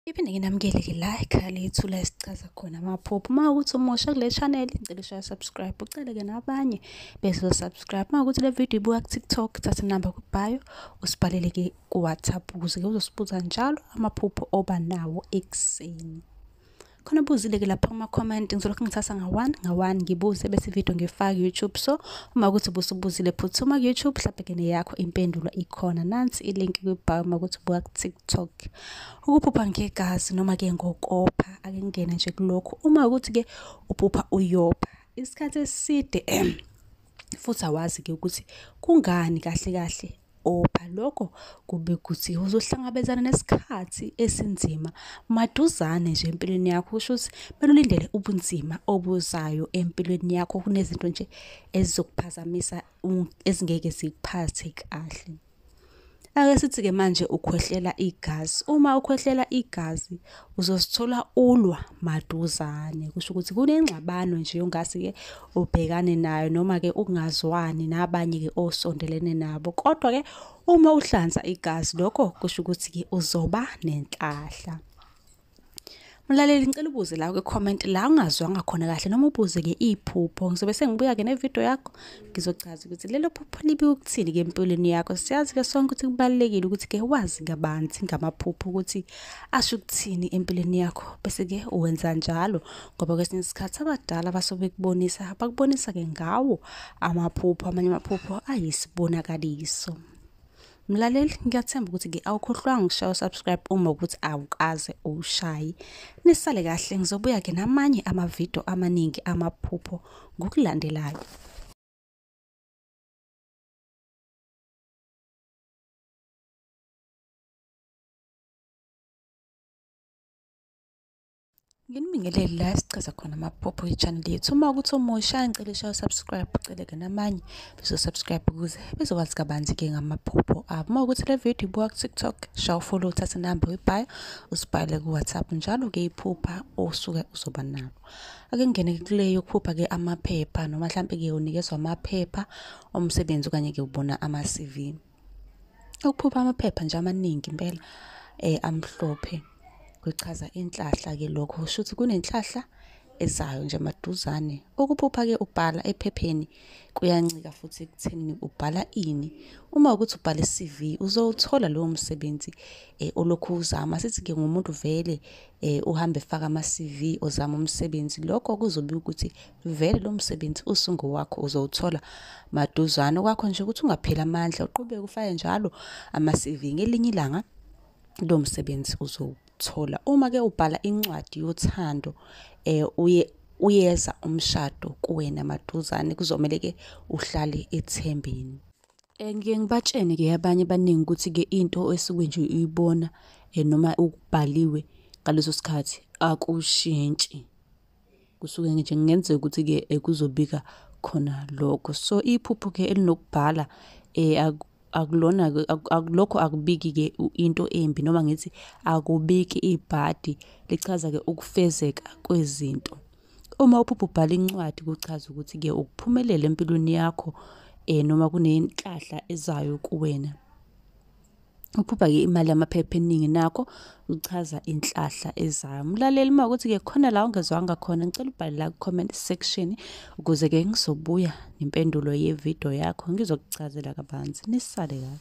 Ngiphinde nginamukele-ke la ekhaya lethu la esichaza khona amaphupho. Uma kuwukuthi umusha kule channel, ngicela ushaye subscribe, ucele-ke nabanye bezo-subscribe. Uma kuwukuthi le video ibuka ku-TikTok, thatha inamba ku-bio, usibhalele-ke ku-WhatsApp ukuze-ke uzosibuza njalo amaphupho oba nawo ekuseni. Khona obuzile-ke lapha kuma-comment, ngizolokhu ngithatha nga-one nga-one ngibuze bese ividiyo ngiyifaka ku-YouTube. So uma kuwukuthi ubusubuzile phuthuma ku-YouTube, mhlampe-ke neyakho impendulo ikhona. Nansi i-link kwi-bio uma kuwukuthi ubuka ku-TikTok. Ukuphupha ngegazi noma-ke ngokopha, ake ngingene nje kulokhu. Uma kuwukuthi-ke uphupha uyopha isikhathi eside futhi awazi-ke ukuthi kungani kahle kahle opha, lokho kube ukuthi uzohlangabezana nesikhathi esinzima maduzane nje empilweni yakho. Kusho ukuthi kumele ulindele ubunzima obuzayo empilweni yakho, kunezinto nje ezizokuphazamisa ezingeke zikuphathe kahle. Ake sithi-ke manje ukhwehlela igazi. Uma ukhwehlela igazi uzozithola ulwa maduzane. Kusho ukuthi kunengxabano nje ongase-ke ubhekane nayo noma-ke ukungazwani nabanye-ke osondelene nabo. Kodwa-ke uma uhlanza igazi lokho kusho ukuthi-ke uzoba nenhlahla. Mlaleli, ngicela ubuze la kwi-comment la ungazwanga khona kahle noma ubuze-ke iphupho. Ngizobe sengibuya-ke nevidiyo yakho ngizochaza ukuthi lelo phupho libi ukuthini-ke empilweni yakho. Siyazi-ke sonke ukuthi kubalulekile ukuthi-ke wazi kabanzi ngamaphupho ukuthi asho ukuthini empilweni yakho, bese-ke uwenza njalo ngoba kwesinye isikhathi abadala basuke bekubonisa, bakubonisa-ke ngawo amaphupho. Amanye amaphupho ayisibonakaliso. Mlaleli, ngiyathemba ukuthi-ke awukhohlwanga ukushaya u-subscribe uma ukuthi awukaze uwushaye. Nisale kahle, ngizobuya-ke namanye amavidiyo amaningi amaphupho ngokulandelayo. Nginibingelele la esichaza khona amaphupho e-channel yethu. Uma ukuthi umusha, ngicela ushaye subscribe, ucele-ke namanye bezo-subscribe ukuze bezokwazi kabanzi-ke ngamaphupho abo. Uma ukuthi le video ibuka ku-TikTok, shaya u-follow, uthathe inamba kwi-bio, usibhalele ku-WhatsApp njalo-ke iphupha osuke uzoba nalo. Ake ngingene kule yokuphupha-ke amaphepha noma mhlampe-ke unikezwa amaphepha omsebenzi okanye-ke ubona ama-CV. Ukuphupha amaphepha nje amaningi impela amhlophe kuchaza inhlahla-ke lokho. Kusho ukuthi kunenhlahla ezayo nje maduzane. Ukuphupha-ke ubhala ephepheni kuyancika futhi ekutheni ubhala ini. Uma ukuthi ubhala i-CV uzowuthola lowo msebenzi olokhu uzama. Sithi-ke ngumuntu vele uhambe efaka ama-CV ozama umsebenzi, lokho kuzobe ukuthi vele lo msebenzi usungowakho, uzowuthola maduzane. Okwakho nje ukuthi ungapheli amandla, uqhubeke ufake njalo ama-CV, ngelinye ilanga lo msebenzi uzowuthola. Uma-ke ubhala incwadi yothando uyeza umshado kuwena maduzane, kuzomele-ke uhlale ethembeni. Ngiye ngibatshene-ke abanye abaningi ukuthi-ke into esuke nje uyibona noma ukubhaliwe ngaleso sikhathi akushintshi. Kusuke nje kungenzeka ukuthi-ke kuzobika khona lokho. So iphupho-ke elinokubhala akulona-ke lokho akubiki-ke into embi noma ngithi akubiki ibhadi, lichaza-ke ukufezeka kwezinto. Uma uphupha ubhala incwadi kuchaza ukuthi-ke ukuphumelela empilweni yakho noma kunenhlahla ezayo kuwena. Uphupha-ke imali yamaphepha eningi nakho kuchaza inhlahla ezayo. Mlaleli, uma ukuthi-ke khona la ungezwanga khona, ngicela ubhale la ku-comment section ukuze-ke ngizobuya nempendulo yevidiyo yakho ngizokuchazela kabanzi. Nisale kahle.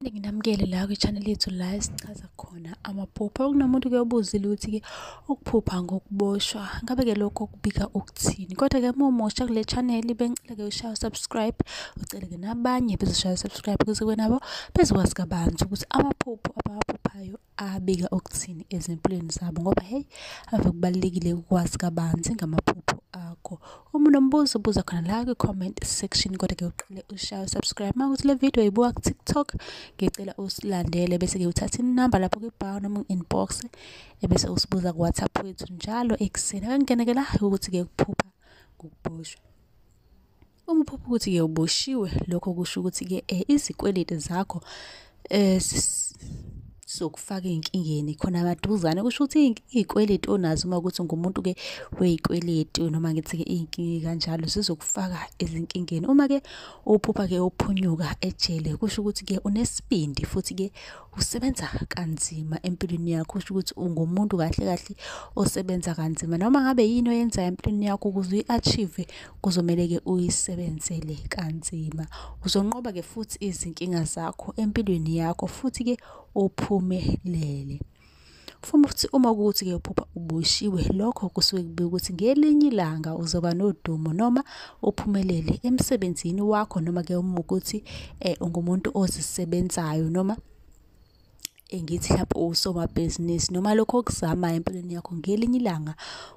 Nginamukele la kwi-channel yethu la esichaza khona amaphupho. Kunomuntu-ke obuzile ukuthi-ke ukuphupha ngokuboshwa ngabe-ke lokho kubika ukuthini. Kodwa-ke uma umusha kule channel, bengicela-ke ushaye subscribe, ucele-ke nabanye bezoshaya subscribe ukuze nabo bezokwazi kabanzi ukuthi amaphupho abawaphuphayo abika ukuthini ezimpilweni zabo, ngoba hey, ave kubalulekile ukwazi kabanzi ngamaphupho akho. Uma unombuzo ubuza khona la kwi-comment section, kodwa-ke uqale ushaye subscribe. Uma ukuthi le video ibuka ku-TikTok, ngicela usilandele bese-ke uthatha inamba lapho kwi-bio noma u-inbox ebese usibuza ku-WhatsApp wethu njalo ekuseni. Ake ngingene-ke la ukuthi-ke ukuphupha ngokuboshwa. Uma uphupha ukuthi-ke uboshiwe, lokho kusho ukuthi-ke izikweletu zakho Sizokufaka ey'nkingeni khona maduzane. Kusho ukuthi iy'kweletu onazo uma kuwukuthi ungumuntu-ke wey'kweletu noma ngithi-ke iy'nkinga ey'kanjalo zizokufaka ezinkingeni. Uma-ke uphupha-ke uphunyuka ejele, kusho ukuthi-ke unesibindi futhi-ke usebenza kanzima empilweni yakho. Kusho ukuthi ungumuntu kahle kahle osebenza kanzima. Noma ngabe yini oyenzayo empilweni yakho ukuze uyi-achieve, kuzomele-ke uyisebenzele kanzima. Uzonqoba-ke futhi izinkinga zakho empilweni yakho futhi-ke uphumelele. Futhi uma kuwukuthi-ke uphupha uboshiwe, lokho kusuke kubika ukuthi ngelinye ilanga uzoba nodumo noma uphumelele emsebenzini wakho, noma-ke uma ukuthi ungumuntu ozisebenzayo noma ngithi mhlampe usomabhizinisi noma lokho okuzamayo empilweni yakho ngelinye ilanga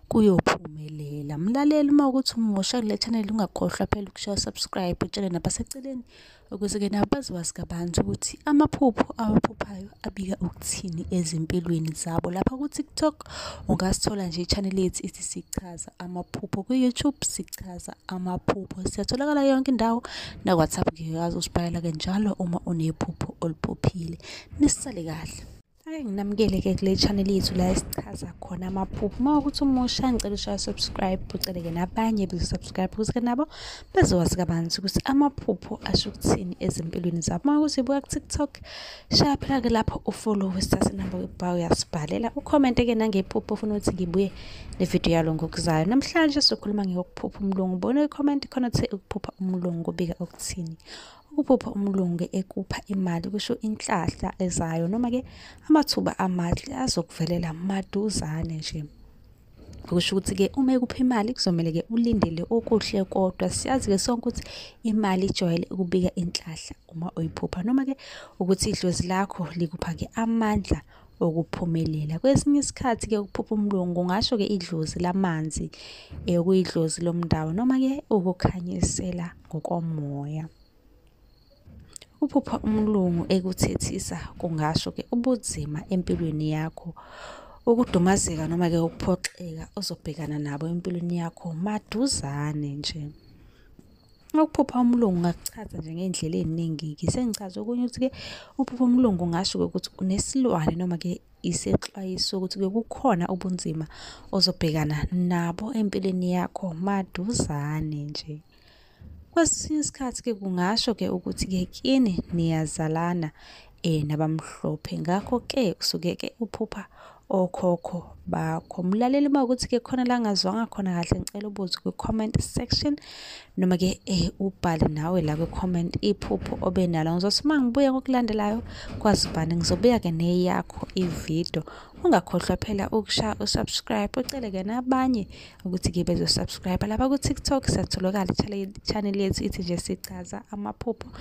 kuyophumelela. Mlaleli, uma ukuthi umusha kule channel ungakhohlwa phela ukushaya subscribe, utshele nabaseceleni ukuze-ke nabo bazowazi kabanzi ukuthi amaphupho awaphuphayo abika ukuthini ezimpilweni zabo. Lapha ku-TikTok ungasithola nje i-channel yethu ithi Sichaza Amaphupho, ku-YouTube Sichaza Amaphupho. Siyatholakala yonke indawo, na-WhatsApp ngiyakwazi usibhalela-ke njalo uma unephupho oliphuphile. Nisale kahle. Ake nginamukele-ke kule channel yethu la esichaza khona amaphupho. Uma ukuthi umusha, ngicela ushaye subscribe, ucele-ke nabanye bezo-subscribe ukuze-ke nabo bezowazi kabanzi ukuthi amaphupho asho ukuthini ezimpilweni zabo. Uma ukuthi ubuka ku-TikTok, shaya phela-ke lapho ufollow, sithathe inamba kwi-bio uyasibhalela, ukhomente-ke nangephupho ofuna ukuthi ngibuye nevidiyo yalo ngokuzayo. Namhlanje sizokhuluma ngokuphupha umlungu. Bona i-comment khona kuthe ukuphupha umlungu kubika ukuthini. Ukuphupha umlungu ekupha imali kusho inhlahla ezayo noma-ke amathuba amahle azokuvelela maduzane nje. Kusho ukuthi-ke uma ekupha imali kuzomele-ke ulindele okuhle kodwa. Siyazi-ke sonke ukuthi imali ijwayele ukubika inhlahla uma uyiphupha, noma-ke ukuthi idlozi lakho likupha-ke amandla okuphumelela. Kwesinye isikhathi-ke ukuphupha umlungu kungasho-ke idlozi lamanzi, okuyidlozi lomndawo, noma-ke ukukhanyisela ngokomoya. Ukuphupha umlungu ekuthethisa kungasho-ke ubunzima empilweni yakho, ukudumazeka noma-ke ukuphoxeka ozobhekana nabo empilweni yakho maduzane nje. Ukuphupha umlungu ngakuchaza nje ngey'ndlela ey'ningi-ke. Sengichaze okunye ukuthi-ke ukuphupha umlungu kungasho-ke ukuthi unesilwane noma-ke isexwayiso ukuthi-ke kukhona ubunzima ozobhekana nabo empilweni yakho maduzane nje. Kwesinye isikhathi-ke kungasho-ke ukuthi-ke kini niyazalana nabamhlophe, ngakho-ke usuke-ke uphupha okhokho bakho. Mlaleli, uma ukuthi-ke khona la ngazwanga khona kahle, ngicela ubuze kwi-comment section noma-ke ubhale nawe la kwi-comment iphupho obe nalo. Ngizothi uma ngibuya kokulandelayo kwazi bani, ngizobuya-ke neyakho ividiyo. Ungakhohlwa phela ukushaya usubscribe, ucele-ke nabanye ukuthi-ke bezo-subscribe. Lapha ku-TikTok siyatholakala, channel yethu ithi nje Sichaza Amaphupho,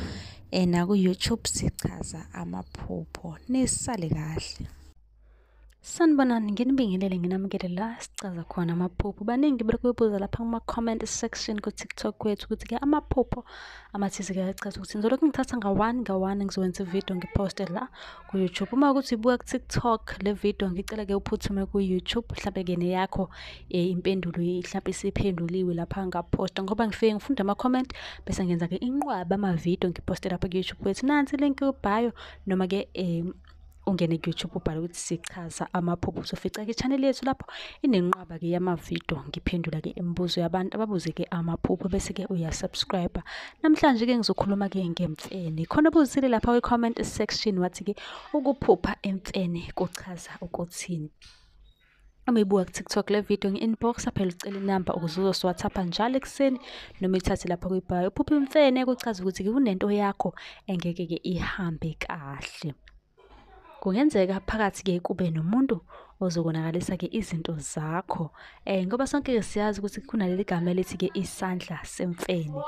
naku-YouTube Sichaza Amaphupho. Nisale kahle. Sanibonani, nginibingelele nginamukele la sichaza khona amaphupho. Baningi belokhu bebuza lapha kuma-comment section ku-TikTok wethu ukuthi-ke amaphupho amathize-ke ayachaza ukuthi. Ngizolokhu ngithatha nga-one nga-one, ngizokwenza ividiyo ngiphoste la ku-YouTube. Uma ukuthi uyibuka ku-TikTok le video, ngicela-ke uphuthume ku-YouTube, mhlampe-ke neyakho impendulo mhlampe isiphenduliwe lapha ngaphosta, ngoba ngifike ngifunde ama-comment bese ngenza-ke inqwaba amavidiyo ngiphoste lapha ku-YouTube wethu. Nansi link ku-bio, noma-ke ungene ku-YouTube ubhale ukuthi Sichaza Amaphupho, uzofica-ke i-channel yethu lapho inenqwaba-ke yamavidiyo ngiphendula-ke imibuzo yabantu ababuze-ke amaphupho, bese-ke uyasubscribe. Namhlanje-ke ngizokhuluma-ke ngemfene. Khona obuzile lapha kwi-comment section wathi-ke ukuphupha imfene kuchaza ukuthini. Uma ibuka ku-TikTok le video, ngi-inbox phela ucela inamba ukuze uzosiWhatsApp njalo ekuseni noma ithathe lapha kwi-bio. Uphupha imfene kuchaza ukuthi-ke kunento yakho engeke-ke ihambe kahle. Kungenzeka phakathi-ke kube nomuntu ozokonakalisa-ke izinto zakho, ngoba sonke-ke siyazi ukuthi kunaleli gama elithi-ke isandla semfene.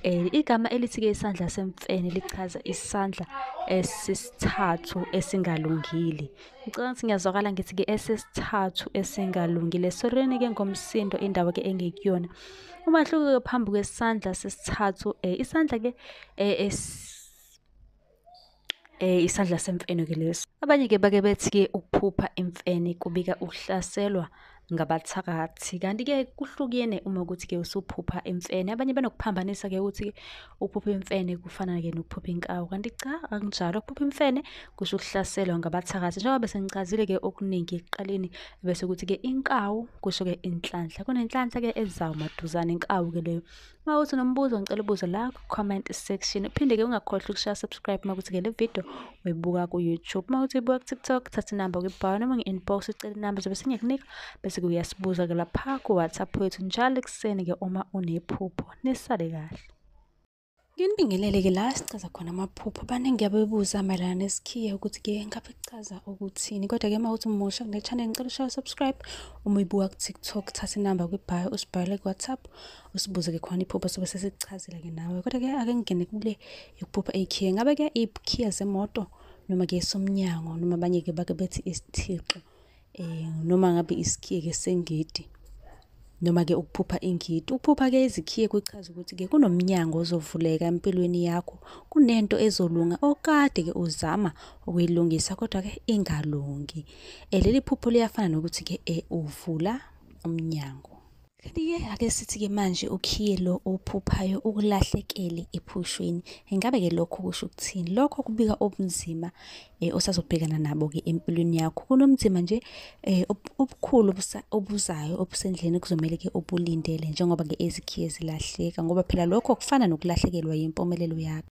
Igama elithi-ke isandla semfene lichaza isandla esisithathu esingalungile. Ngicabanga ukuthi ngiyazwakala ngithi-ke esesithathu esingalungile. Sorry-ke ngomsindo, indawo-ke engikuyona. Umahluko-ke phambi kwesandla sesithathu, isandla-ke isandla semfene-ke leso. Abanye-ke bake bethi-ke ukuphupha imfene kubika ukuhlaselwa ngabathakathi. Kanti-ke kuhlukene uma ukuthi-ke usuphupha imfene. Abanye banokuphambanisa-ke ukuthi ukuphupha imfene kufana-ke nokuphupha inkawu. Kanti cha, akunjalo. Ukuphupha imfene kusho ukuhlaselwa ngabathakathi. Njengoba bese ngichazile-ke okuningi ekuqaleni, bese kuthi-ke inkawu kusho-ke inhlanhla. Kunenhlanhla-ke ezayo maduzane, inkawu-ke leyo. Uma uthi unombuzo ngicela ubuze la ku-comment section. Uphinde-ke ungakhohlwa ukushaya subscribe uma kuthi-ke le video uyibuka ku-YouTube. Uma kuthi uyibuka ku-TikTok, thatha inamba kwi-bio noma ngi-inbox ucele inamba zobe sengiyakunika, bese-ke uyasibuza-ke lapha ku-WhatsApp wethu njalo ekuseni-ke uma unephupho. Nisale kahle. Nginibingelele-ke la sichaza khona amaphupho. Baningi abebuza mayelana nesikhiye ukuthi-ke ngabe kuchaza ukuthini. Kodwa-ke uma uthi umusha kule channel ngicela ushaye subscribe. Uma uyibuka ku-TikTok thatha inamba kwi-bio usibhalele ku-WhatsApp usibuze-ke khona iphupho sobe sesichazela-ke nawe. Kodwa-ke ake ngingene kule yokuphupha ikhiye. Ngabe-ke ikhiye zemoto noma-ke somnyango noma abanye-ke bake bethi isithixo noma ngabe isikhiye-ke sengidi noma-ke ukuphupha ingidi. Ukuphupha-ke izikhiye kuchaza ukuthi-ke kunomnyango ozovuleka empilweni yakho, kunento ezolunga okade-ke uzama ukuyilungisa kodwa-ke ingalungi. Leli phupho liyafana nokuthi-ke uvula umnyango. Kanti-ke ake sithi-ke manje ukhiye lo owuphuphayo ukulahlekele ephushweni. Ingabe-ke lokho kusho ukuthini? Lokho kubika ubunzima osazobhekana nabo-ke empilweni yakho. Kunomzima nje obukhulu obuzayo obusendleleni kuzomele-ke ubulindele njengoba-ke izikhiye zilahleka, ngoba phela lokho kufana nokulahlekelwa yimpumelelo yakho.